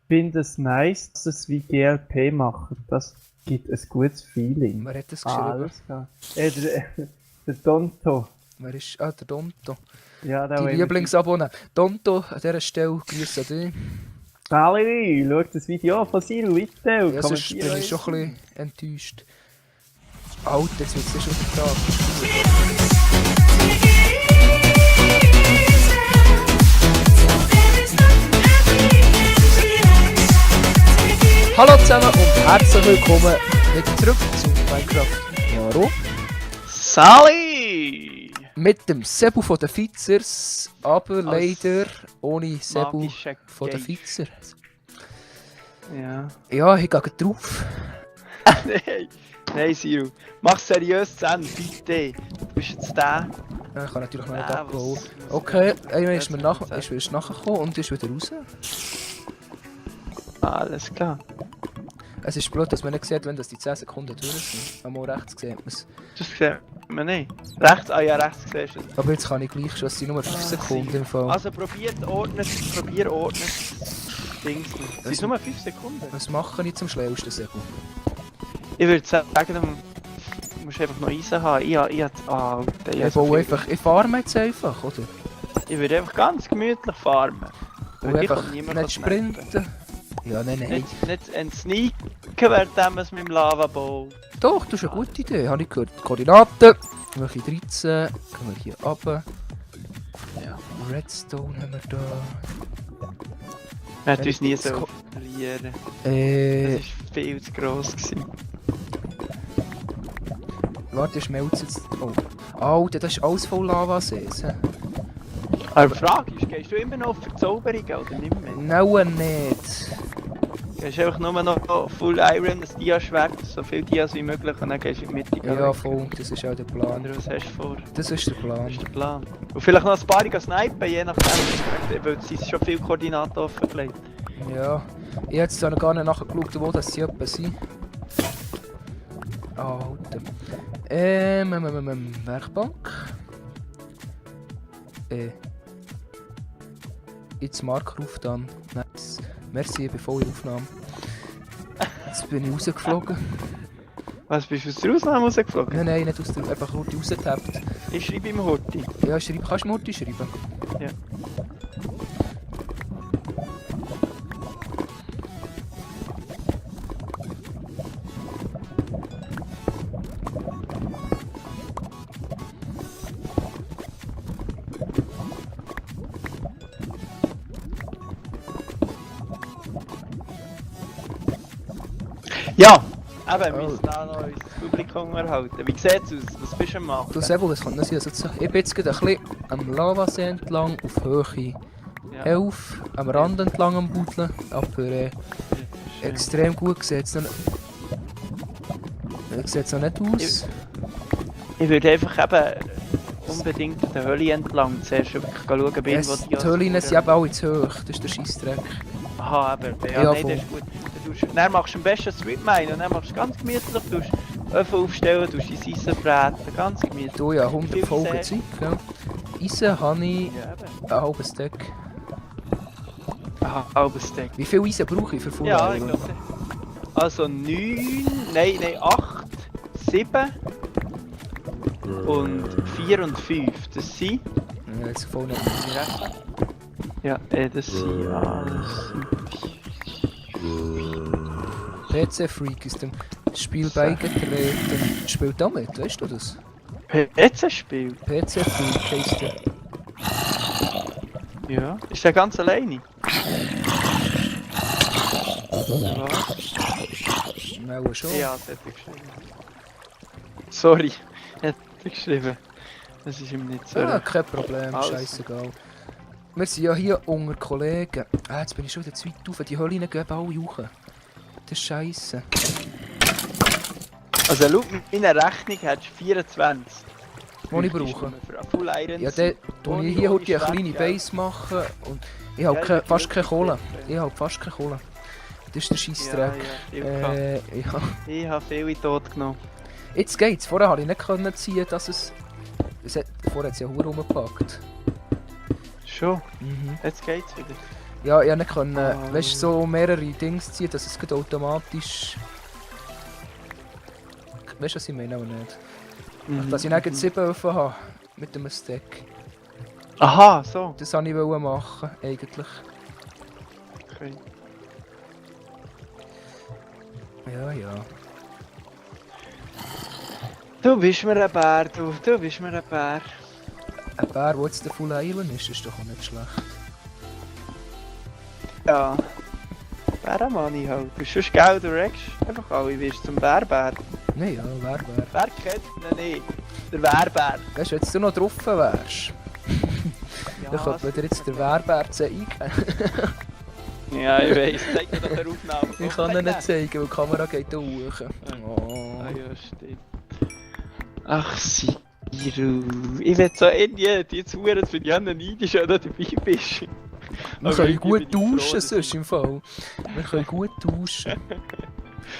finde es nice, dass es wie GLP machen. Das gibt ein gutes Feeling. Wer hat das geschrieben? Alles klar. Der Donto. Wer ist... Ah, der Donto. Ja, der Die Lieblingsabonnent. Donto, an dieser Stelle grüße an dich. Valerie, schau das Video an von Siru, bitte. Ja, sonst bin ich schon ein bisschen enttäuscht. Alter, jetzt wird es schon Tag. Hallo zusammen und herzlich willkommen wieder zurück zu Minecraft Jaro. Sally! Mit dem Sebu von den Fizers, aber leider ohne Sebu magischer von den Geist. Fizers. Ja. Ja, ich gehe drauf. Nein, Siru. Mach seriös zu Ende, bitte. Du bist jetzt der. Ja, ich kann natürlich noch nicht Ja, abholen. was- Okay, einer ist mir nachgekommen und ist wieder raus. Alles klar. Es ist blöd, dass man nicht sieht, wenn das die 10 Sekunden durch sind. Einmal rechts sieht man es. Das sieht man nicht. Rechts, ah ja, rechts siehst du es. Aber jetzt kann ich gleich schon, es sind nur 5 Sekunden im Fall. Also probier ordnen. Dings. Es sind nur 5 Sekunden. Was mache ich zum schlauesten, Sebu? Ich würde sagen, du musst einfach noch Eisen haben. Ich farme jetzt einfach, oder? Ich würde einfach ganz gemütlich farmen. Und Weil ich einfach kann niemand nicht snappen. sprinten. Ja, nein. Nicht sneaken, während man es mit dem Lava-Ball. Doch, das ist eine gute Idee, habe ich gehört. Koordinaten, welche 13, gehen wir hier runter. Ja. Redstone haben wir da. Er hat uns nie so verlieren. Das war viel zu gross gewesen. Warte, schmelzt jetzt. Oh. Alter, das ist alles voll Lavasees. Aber die Frage ist, gehst du immer noch auf Verzauberungen oder nicht mehr? Nein, nicht. Gehst du einfach nur noch Full Iron, ein Dia-Schwert, so viele Dias wie möglich und dann gehst du in die Mitte. Ja, voll, das ist auch der Plan. Oder was hast du vor? Das ist der Das Plan. ist der Plan. Und vielleicht noch ein paar snipen, je nachdem, weil es sind schon viele Koordinaten offengelegt. Ja. Ich habe jetzt noch gar nicht nachgeschaut, wo das sie etwa sind. Alter. Werkbank. Jetzt Marker auf dann. Nice. Merci, ich bin voll in Aufnahme. Jetzt bin ich rausgeflogen. Was, bist du aus der Ausnahme rausgeflogen? Nein, nicht aus der... Einfach Horti rausgetappt. Ich schreibe im Horti. Ja, schreib. Kannst du mir Horti schreiben? Ja. Ja, aber wir müssen da noch unser Publikum erhalten. Wie sieht es aus? Was bist du am machen? Du Sebo, das kann nicht sein. Also, ich bin jetzt gerade ein bisschen am Lavasee entlang, auf Höhe 11, am Rand entlang am Buddeln, aber extrem gut sieht es noch nicht aus. Ich würde einfach eben unbedingt an der Hölle entlang zuerst wirklich schauen, bin, wo Die Höhlen sind eben alle zu hoch, das ist der Scheissdreck. Aha, aber Ja, ja, nein, voll. das ist gut. Dann machst du am besten Street Mine und dann machst du ganz gemütlich, du Öfen aufstellen, du die Eisen braten, ganz gemütlich. Du ja 100 Viel Folgen Eisen. Zeit, gell? Eisen habe ich Ja, eben. ein halbes Stack. Aha, halbes Steak. Wie viel Eisen brauche ich für Full Ja, ich Iron? glaube. Also 9, nein, 8, 7 und 4 und 5. Das sind. Ja, jetzt voll nicht. Ja, das sind alles. PC-Freak ist dem Spiel beigetreten. Spielt damit, weißt du das? PC-Spiel? PC-Freak heisst der. Ja. Ist der ganz alleine? Was? Mal schon. Ja, das hat er geschrieben. Sorry, hat er geschrieben. Das ist ihm nicht so. Ah, kein Problem, Also. scheißegal. Wir sind ja hier unter Kollegen. Ah, jetzt bin ich schon wieder zu weit rauf. Die Höhlen gehen alle hoch. Das ist scheisse. Also laut meiner Rechnung hättest du 24. Was ich brauche. Für eine Full Iron. Ja, dann tue ich hier heute eine kleine Base machen. Und ich habe Ja, fast keine Kohle. wirklich. Ich habe fast keine Kohle. Das ist der Scheissdreck. Ja. Ich habe viele tot genommen. Jetzt geht's. Vorher konnte ich nicht ziehen, dass es... Vorher hat es ja Hure rumgepackt. Schon? Mhm. Jetzt geht's wieder. Ja, ich konnte nicht, weißt, so mehrere Dings ziehen, dass es gerade automatisch... Weißt du, was ich meine? Auch nicht. Dass ich dann 7 Öfen habe mit dem Stack. Aha, so. Das wollte ich machen, eigentlich. Okay. Ja, ja. Du bist mir ein Bär, du bist mir ein Bär. Ein Bär, der jetzt der Full Island ist doch auch nicht schlecht. Ja. Bärenmanni halt. Du sonst Geld, du regst einfach alle, wirst zum Bärbär. Nein, ja, Bär. Wer kennt ihn nicht? Der Bärbär. Weißt du, wenn du noch drauf wärst, Ja, dann könnte man dir jetzt den Bärbär zeigen. ja, ich weiss. Zeig mir doch eine Aufnahme. Ich kann ihn nicht zeigen, weil die Kamera geht da hoch. Oh. Ah ja, stimmt. Ach, Siru. Ich will so irgendwie die zuhören, dass du ja neidisch, wenn du dabei bist. Wir können gut tauschen sonst im Fall. Wir können gut tauschen.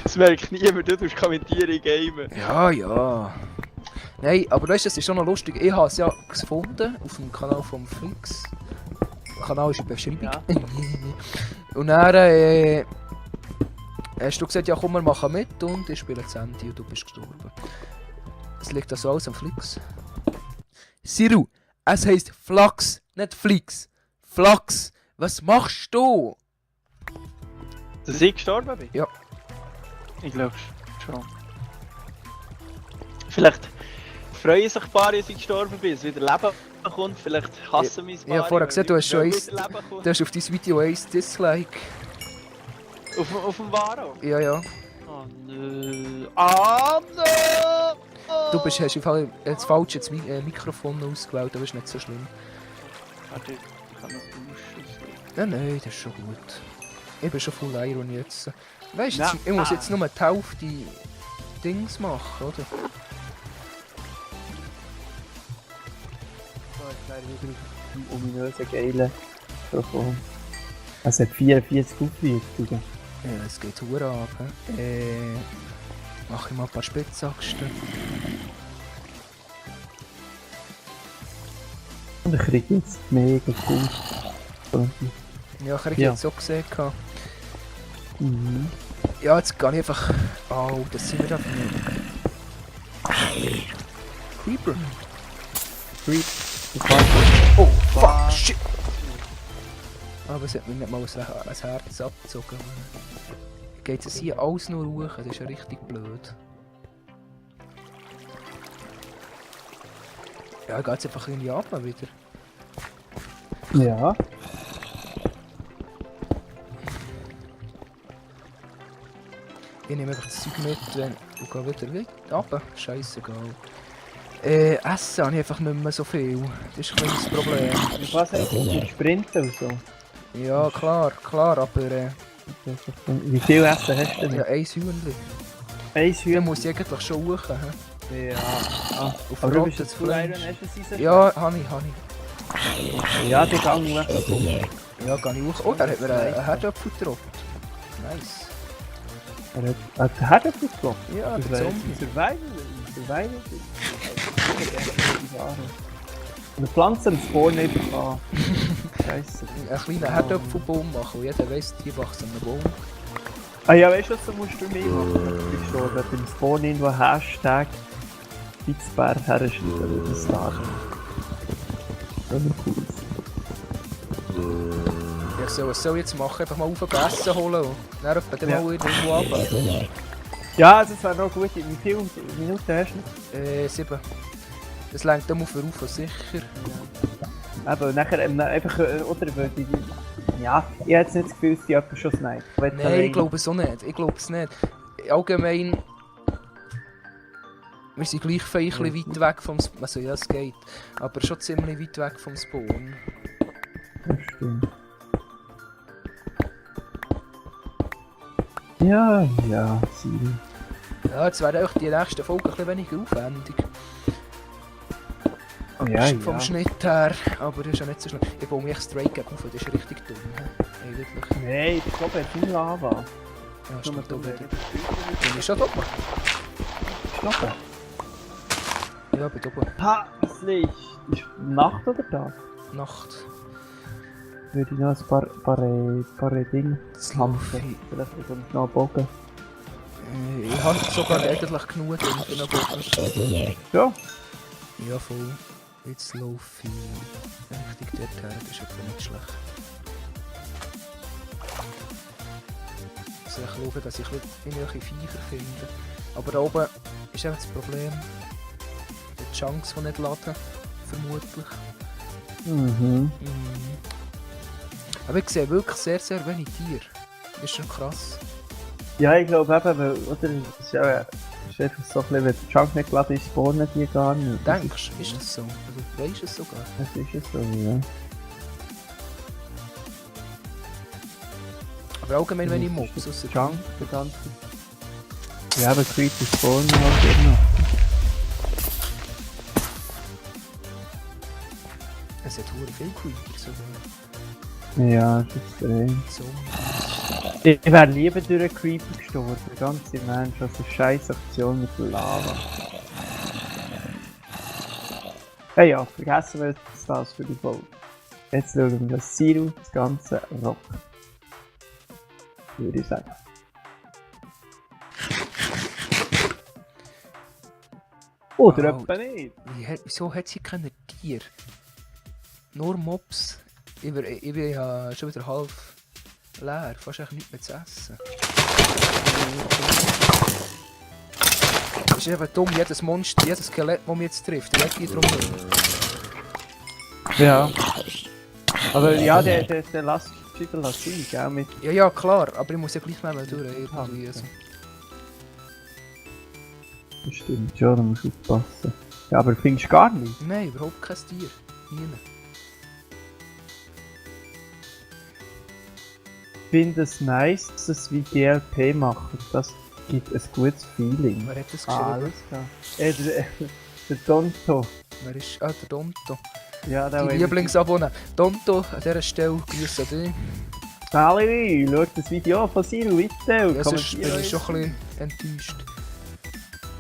Das merkt niemand, du kommentieren in Gamen. Ja, ja. Nein, aber weißt du, es ist schon noch lustig. Ich habe es ja gefunden auf dem Kanal von Flix. Der Kanal ist in der Beschreibung. Ja. Und dann hast du gesagt, ja komm, wir machen mit und ich spiele zu Ende und du bist gestorben. Es liegt also alles am Flix. Siru, es heisst Flax, nicht Flix. Flax, was machst du? Dass ich gestorben bin? Ja. Ich glaube schon. Vielleicht freuen sich ein paar, dass ich gestorben bin, dass wieder Leben kommt. Vielleicht hassen mich ein paar. Ich habe vorher gesehen, du hast schon eins, wieder Leben kommt. du hast auf dein Video 1 Dislike. Auf dem Varo? Ja, ja. Oh nö. Ah nö! Du hast im Fall das falsche Mikrofon ausgewählt, aber ist nicht so schlimm. Warte, ich kann noch duschen. Nein, das ist schon gut. Ich bin schon voll Iron jetzt. Weißt du, Ja. ich muss jetzt nur die Hälfte Dings machen, oder? Ein ominöser geiler Mikrofon. Es hat 44 Auflösungen. Ja, es geht hure ab. Mach ich mal ein paar Spitzachsen. Und ich kriege jetzt mega cool. Ja, ich habe Ja. jetzt auch gesehen. Mhm. Ja, jetzt gehe ich einfach... Oh, das sind wir da nicht. Creeper. Oh, fuck, shit. Aber es hat mir nicht mal ein Herz abgezogen. Geht es hier alles nur hoch? Das ist ja richtig blöd. Ja, geht es einfach irgendwie ab wieder. Ja. Ich nehme einfach das Zeug mit und gehe wieder runter. Scheissegal. Essen habe ich einfach nicht mehr so viel. Das ist ein kleines Problem. Und was heißt das? Sprinten und so? Ja, klar, aber Wie viel Essen hast du denn? ja, ein Hühnchen. Ein Dann Hühnchen? muss ich eigentlich schon hoch. He? Ja. Auf Aber du bist rotes jetzt Full Iron, Fleisch. hast du Season? Ja, habe ich. Ja, die gang weg. Ja, gehe ich hoch. Oh, er hat mir einen Herdöpfel gedroppt. Nice. Er hat den Herdöpfel geklopft. Ja, Das der wäre Zombie. Survival. Und eine Pflanze am Spawn nicht an. Scheisse. Einen kleinen Herdöpfelbaum machen, und jeder weiss, die wächst an einem Baum. Ah ja, weißt du, was du musst für mich machen? Du bist schon, wenn du im Spawn irgendwo Hashtag Spitzbär herschreiben, würde ich sagen. Das ist cool. Ja, was soll ich jetzt machen? Einfach mal auf Essen holen und dann etwa Ja. mal irgendwo runter. Ja, also das wäre noch gut. Wie viele Minuten hast du noch? 7. Das lenkt dann für rauf, sicher. Aber nachher einfach, oder würde ich... Ja, ich habe jetzt nicht das Gefühl, dass die jemand schon sniped. Nein, ich glaube es auch nicht. Ich glaube es nicht. Allgemein... Wir sind gleich ein bisschen weit weg vom Spawn. Also ja, es geht. Aber schon ziemlich weit weg vom Spawn. Das stimmt. Ja, Siri. Ja, jetzt wäre auch die nächste Folge ein bisschen weniger aufwendig. Oh ja, Vom Schnitt her, aber das ist ja nicht so schlimm. Ich baue mich straight gegen auf, das ist richtig dumm. Eigentlich. Nein, ich glaube, er hat viel Lava. Ja, Nur stimmt mal auch wieder. da. Bin ich schon da? Schnappen. Ja, bin oben. Ha, das Licht. Ist Nacht oder Tag? Nacht. würde ich noch ein paar Dinge haben. Sluffy. Vielleicht kommt noch ein Bogen. Ich habe sogar eigentlich genug drin für einen Bogen. Ja. Ja, voll. Jetzt Sluffy. Richtig dorthin, das ist etwa nicht schlecht. Also ich schaue, dass ich irgendwelche Viecher finde. Aber da oben ist eben das Problem. Die Chunks, die nicht laden. Vermutlich. Mhm. Aber ich sehe wirklich sehr, sehr wenig Tiere. Das ist schon krass. Ja, ich glaube eben, weil, oder, das ist, ja, ist einfach so ein bisschen, wenn der Junk nicht geladen ist, spawnen die gar nicht. Denkst du, ist das so? Also, weisst du es sogar? Das ist es so, ja. Aber allgemein wenig Mobs. Ausser Junk, der ganze... Ja, aber Creepy spawnen halt immer. Es hat verdammt viele Creeper sogar. Ja, das ist So. Ich wäre lieber durch einen Creeper gestorben, ganz im Ernst, das ist eine scheiß Aktion mit Lava. Hey ja, vergessen wir jetzt das für die Folge. Jetzt schauen wir, dass Siru das Ganze rockt. Würde ich sagen. Oder Wow. etwa nicht. Wieso hat sie keine Tiere? Nur Mobs. Ich bin ja schon wieder halb leer. Fast eigentlich nichts mehr zu essen. Das ist einfach dumm. Jedes Monster, jedes Skelett, das mich jetzt trifft, der geht drum. Ja. Aber ja, der lass wieder sein, gell? Mit Ja, ja, klar. Aber ich muss ja gleich mal durch. Irgendwie. Also. das stimmt schon, da musst du aufpassen. Ja, aber findest du gar nicht? Nein, überhaupt kein Tier. Nie. Ich finde es nice, dass es wie GLP machen. Das gibt ein gutes Feeling. Wer hat das geschrieben? Alles klar. Der Tonto. Wer ist... Ah, der Donto. Ja, der Die Lieblingsabonnent. Donto, an dieser Stelle grüße an dich. Sally, schau das Video von Siru bitte und Ja, sonst bin kommentiere ich schon ein bisschen enttäuscht.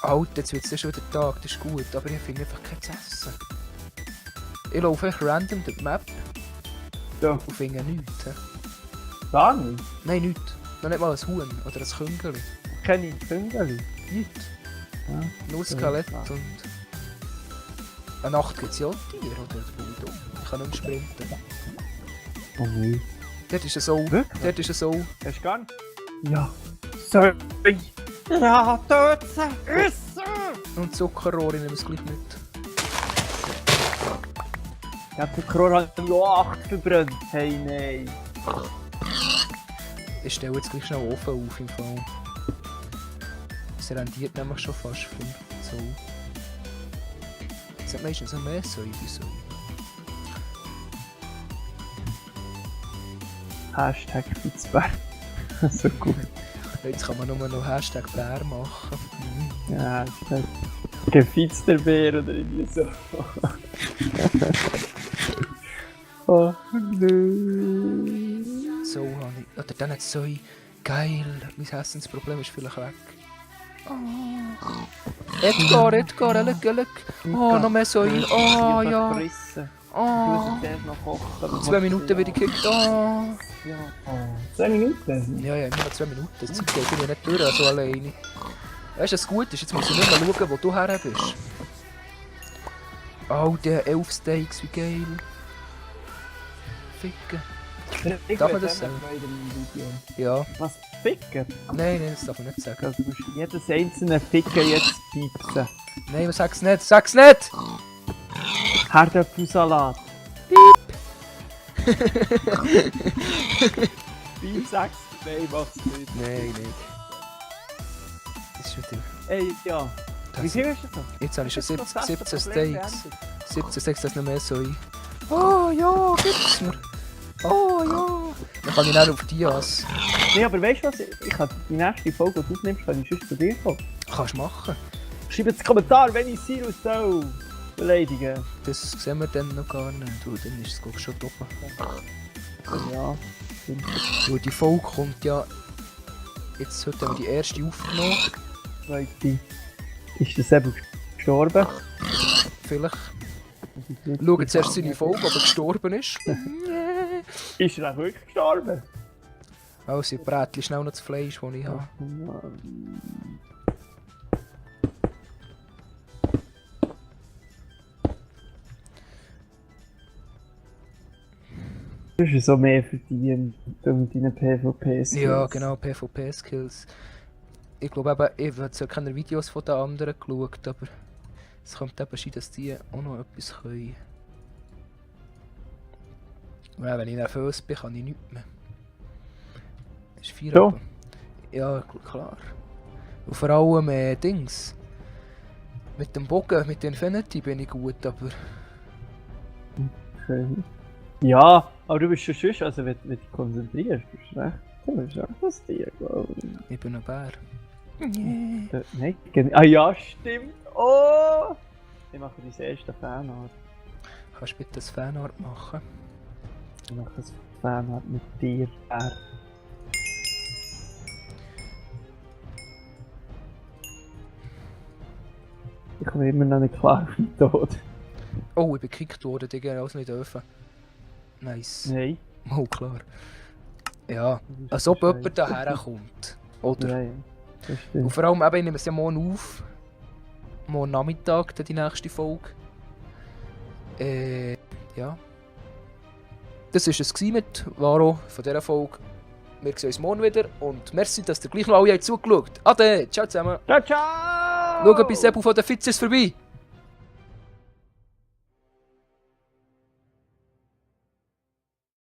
Alter, jetzt wird es schon wieder Tag, das ist gut, aber ich finde einfach kein zu essen. Ich laufe einfach random durch die Map Ja. und finde nichts. He? Gar nicht. Nein, nichts. Noch nicht mal ein Huhn oder ein Küngeli. Keine Küngeli. Nichts. Ja. Nur Skelett und... Eine Nacht gibt es ja auch Tiere, oder? Das bin ich dumm. Ich kann nicht mehr sprinten. Oh nein. Dort ist es so. Wirklich? Dort ist es so. Hast du gar nicht? Ja. Sorry. Ja, töten. Essen. Und Zuckerrohr, ich nehme es gleich mit. Ja, der Corona hat mir auch 8 verbrannt. Hey, nein. Ich stelle jetzt gleich schnell einen Ofen auf im Fall. Es rendiert nämlich schon fast 5 Zoll. Es hat meistens noch mehr Säure, wieso? Hashtag Fitzberg. So gut. Jetzt kann man nur noch Hashtag Bär machen. Ja, Hashtag gefitzter Bär oder irgendwie so. Oh nö. So habe ich. Oder dann hat es so geil. Mein Essensproblem ist vielleicht weg. Oh. Edgar, schau. Oh, noch mehr Säure. Oh, ja. Oh. 2 Minuten wieder gekickt. Oh. Ja. 2 Minuten? Ja, immer noch 2 Minuten. Das Zeit geht ja nicht durch, also alleine. Weißt du, was gut ist? Jetzt muss ich nur mal schauen, wo du her bist. Oh, der 11 Steaks, wie geil. Ficken. Darf man das sagen? Ja. Was? Ficken? Nein, das darf man nicht sagen. Also du musst jedes einzelne Ficken jetzt piepsen. Nein, sag's nicht, sag's nicht! Herdöpfelsalat. Piep, sag's. Nein, mach's nicht. Nein, nicht. Das ist wieder... Ey, ja. Wie viel ist das noch? Jetzt habe ich schon 17 Problem Steaks. beendet. 17 Steaks, das ist noch mehr so. Oh ja, gib's mir. Oh ja. Dann kann ich dann auf Dias. Nee, aber weißt du was? Ich kann die nächste Folge, die du aufnimmst, kann ich sonst zu dir kommen. Kannst du machen. Schreib jetzt einen Kommentar, wenn ich Sirus soll beleidigen. Das sehen wir dann noch gar nicht. Du, dann ist es glaub ich, schon oben. Ja. Du, die Folge kommt ja... Jetzt heute haben wir die erste aufgenommen. Zweite. Ist der Sebu gestorben? Vielleicht. Schauen zuerst seine Folge, ob er gestorben ist. Ist er auch wirklich gestorben? Also, ich brätle schnell noch das Fleisch, das ich habe. Du hast ja so mehr verdient mit deinen PvP-Skills. Ja, genau, PvP-Skills. Ich glaube eben, ich habe zwar keine Videos von den anderen geschaut, aber es könnte eben sein, dass die auch noch etwas können. Ja, wenn ich nervös bin, kann ich nichts mehr. Das ist 4 So. etwa. Ja, klar. Und vor allem Dings. Mit dem Bogen, mit der Infinity bin ich gut, aber... Okay. Ja, aber du bist schon schüch, also wenn du dich konzentrierst, bist du recht. Du bist auch das Tier, glaube ich. Ich bin ein Bär. Nein, ah ja, stimmt. Oh! Ich mache dein erste Fanart. Kannst du bitte ein Fanart machen? Ich mache ein Fanart mit dir, Bär. Ich komme immer noch nicht klar auf den Tod. Oh, ich bin gekickt worden, Digga, alles nicht dürfen. Nice. Nein. Oh, klar. Ja, das ist als ob scheiße. jemand daher kommt. Oder? Ja, ja. Das Und stimmt. vor allem, eben, ich nehme es ja morgen auf. Morgen Nachmittag, dann die nächste Folge. Ja. Das war es mit Varo von dieser Folge. Wir sehen uns morgen wieder und merci, dass ihr gleich noch alle zugeschaut habt. Ade, ciao zusammen. Ciao, ciao! Schaut bei Sebu von den Fitzers vorbei.